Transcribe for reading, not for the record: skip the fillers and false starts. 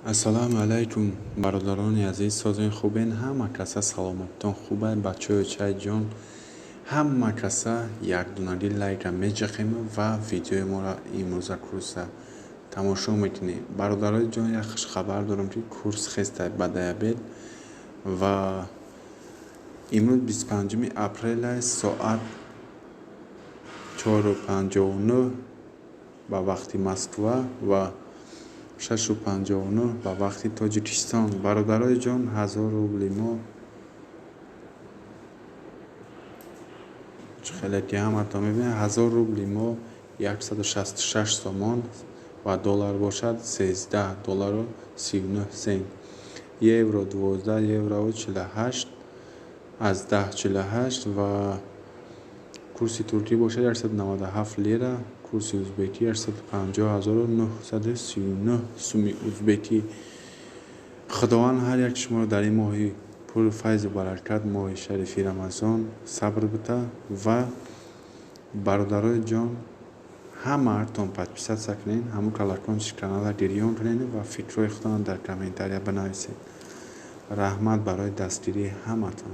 Ассалому алайкум, бародарони азиз, созен, хубен? Ҳама каса саломатитон хубай? Бачаҳои чайҷон, ҳама каса якдунагӣ лайка меҷақем ва видеои моро имрӯза курса тамошо мекунем. Бародарои ҷон, як хушхабар дорам, ки курс хестай ба диабет ва имрӯз 25 апрела, соат 4:59 ба вақти Москва ва 6:59 ба вақти Тоҷикистон. Бародарои ҷон, 1000 рубли мо, хеле ки ҳаматон мебинед, 1000 рубли мо 166 сомон ва доллар бошад 13 доллару 39 сент, евро 12 еврову 48 аз 10 48 ва курси туркӣ бошад 197 лира, курси узбекӣ 850 939 суми узбекӣ. Худованд ҳар як шуморо дар ин моҳи пурфайзу баракат, моҳи шарифи Рамазон, сабр бита. Ва бародарои ҷон, ҳамаатон подписаться кунед, ҳамун колокольчик канала гирён кунед ва фикрҳои худтонро дар комментария бинависед. Раҳмат барои дастгирии ҳаматон.